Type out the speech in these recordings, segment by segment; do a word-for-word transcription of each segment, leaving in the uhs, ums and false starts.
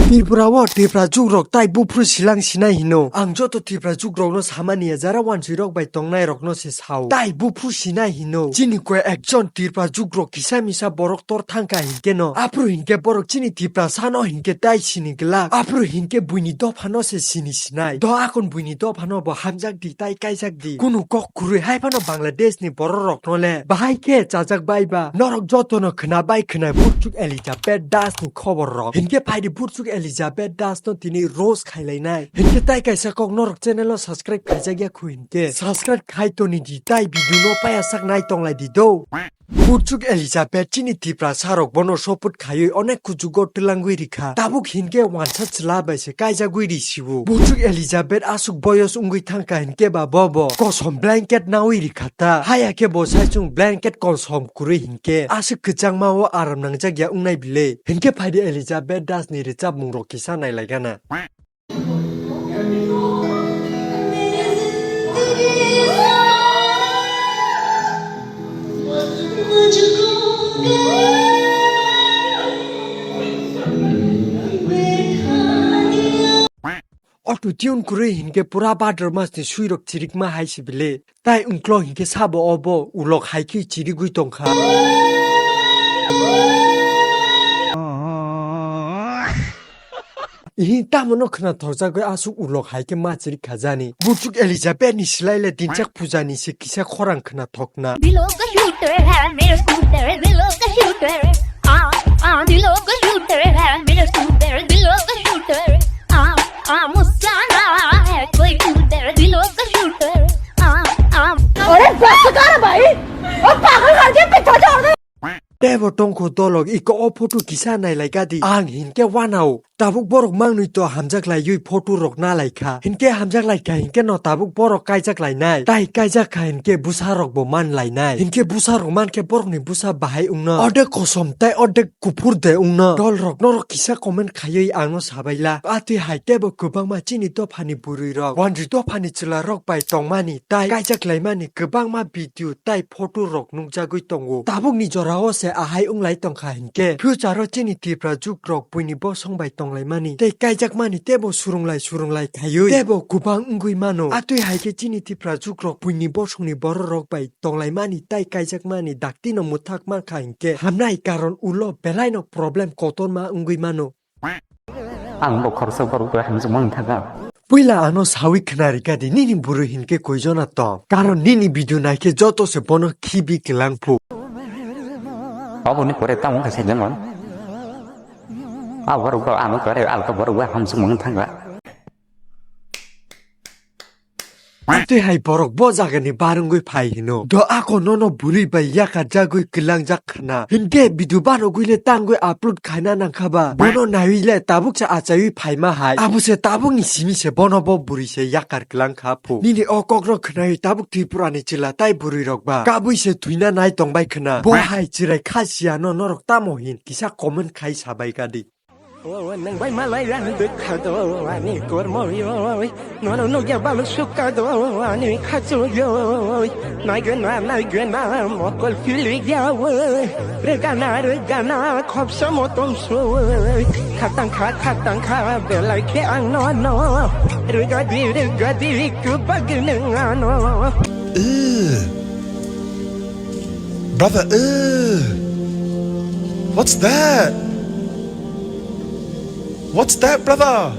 Tripura o Tripura jukrok tai buphuru silang sinai hino. Ang joto Tripura jukrokno samani ya, jara wansui rok bai tongnai rokno se sao. Tai buphuru sinai hino. Chini koi ekjon Tripura jukrok kisa misa borok tor thangkha hinkhe no. Aphuru hinkhe borok chini Tripura sano hinkhe tai sini glak. Aphuru hinkhe buini dophano se sini sinai. Do akon buini dophano bo hamjak di tai kaijak di. Kunu kok kwrwi hai phano Bangladesh ni borok rokno le bahai khe chajak bai ba. Norok jotono khwna bai khwna burchuk Elizabeth Das ni khobor rok. Hinkhe phaidi burchuk Elizabeth Das no tini roast khailainai. Hinkhe tai kaisa kok norok channel o subscribe khaijak ya khu hinkhe subscribe khai toni di tai video no paya sak nai tonglai di do. Burchuk Elizabeth chini Tripura sarok bono support khaiwi onek kuchugo twlangwi rikha. Tabuk hinkhe wansa chwla bai se kaijagwi risiwo. Burchuk Elizabeth aswk boyos wngwi thangkha hinkhe ba bobo kosom blanket nawi rikha ta. Haya khe bo saichung blanket kosom kwrwi hinkhe aswk kwchangma o aram nangjak ya wngnai bile. Hinkhe phaidi Elizabeth Das ni rwchapmung rok kisa nailaigana. Auto tune kwrwi hinkhe pura bhadra mas ni sui rok chirikma hai se bile. Tai ungklo hinkhe sabo obo ulok hai khe chirigwi tongkha. Ihi tamo no khwna thokjagwi aswk ulok hai khe ma chirik kha jani. Buchuk Elizabeth ni slai le dinchak puja ni se kisa khorang khwna thokna. Below the shooter, I'm a scooter, below the shooter. Ah, ah, below the shooter, I'm a scooter, below the shooter. Ah, ah, Musana, koi scooter, below the shooter. Ah, ah. अरे बस कर भाई, ओ पागल कर दिया, पीछे छोड़ दे। Tebo tongkho dolok iko o photo kisa nailaika di. Ang hinkhe wanao. Tabuk borok mangnwi to hamjak laiwi photo rok nalaikha. Hinkhe hamjak laikha hinkhe no tabuk borok kaijak lainai. Tai kaijak kha hinkhe bwsa rok bo man lainai. Hinkhe bwsa rok mankhe borok ni bwsa bahai wngno. Ordek kosom tai ordek kuphur de wngno. Dol rok norok kisa comment khaiwi ang no sabaila. Atwi hai tebo kwbangma chini dophani bwrwi rok. Wanjwi dophani chwla rok bai tongmani tai kaijak laimani kwbangma video tai photo rok nukjagwi tongo. Tabukni jorao se ahai wnglai tongkha hinkhe, future o chini Tripura jukrok buini bosong bai tonglaimani tei kaijakmani tebo surunglai surunglai khaiwi tebo kwbang wngwi mano. Atwi hai khe chini Tripura jukrok buini bosongni bororok bai tonglaimani tai kaijakmani daktino mwthak mankha hinkhe hamnai, karon ulo belaino problem kotorma wngwi mano. Ang bo khoroksa borok bai hamjakma wng thangkha. Puila ano sawi khna rikha di, nini bwrwi hinkhe koijona tong? Karon nini video naikhe joto se bono khibi kwlangphu. Oboni pore tamo wngkha saijakma. A borok bo ano kwrwi alka borok bai hamjakma wng thangkha. Tei hai borok bo jagani barwngwi phai hino. Do ako nono bwrwi bai yakar jagwi kwlangjak khna. Hinkhe video banogwi le tangwi upload khaina nangkha ba. Bono naiwi le tabuk se achaiwi phaima hai. Abo se tabukni simi se bono bo bwrwi se yakar kwlang kha phu. Nini o kok rok khnawi tabuk Tripura ni chwla tai bwrwi rok ba kabui se thwina nai tongbai khna. Bo hai chwrai kha siya no norok tamo hin kisa comment khai sabai ka di. O nwng bai malai ang bwkha do ani kormo yoi, nono nugya bal sukha do ani khachu yoi, naigena naigena mokol kili yoi, regana regana khopsa motom soi, khatang kha khatang kha belai khe ang nono, regadi regadi kubag nwng ano. Ugh. Brother, ugh. What's that? What's that, brother?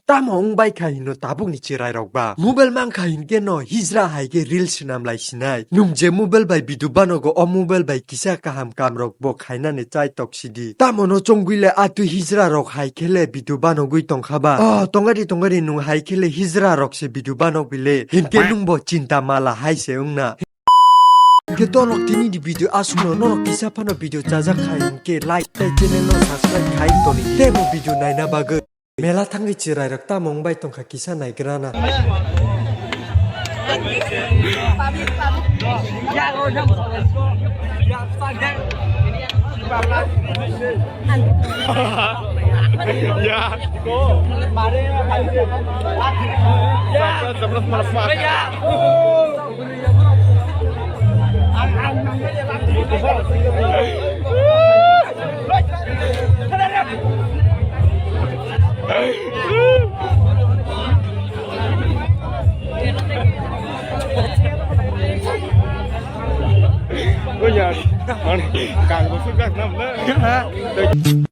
Tamo wng bai kha hino tabuk ni chwrai rok ba? Mobile man kha hinkhe no hijra hai khe reel swnam lai sinai. Nwng je mobile bai video banogo, o mobile bai kisa kaham kam rok bo khainani chai tok sidi. Tamo no chongwi le atwi hijra rok hai khe le video banogwi tong kha ba? Oh, tongari tongari nwng hai khe le hijra rok se video banogwi le. Hinkhe nwng bo chinta mala hai se wngna. Hinkhe dolok tini di video aswkno norok kisa phano video chajak khai hinkhe like tei channel no subscribe khai toni. Tei bo video naina bagwi. Mela thangwi chwrai rok tamo wng bai tongkha kisa naigrana. Ya. Kang bo sujak nam le.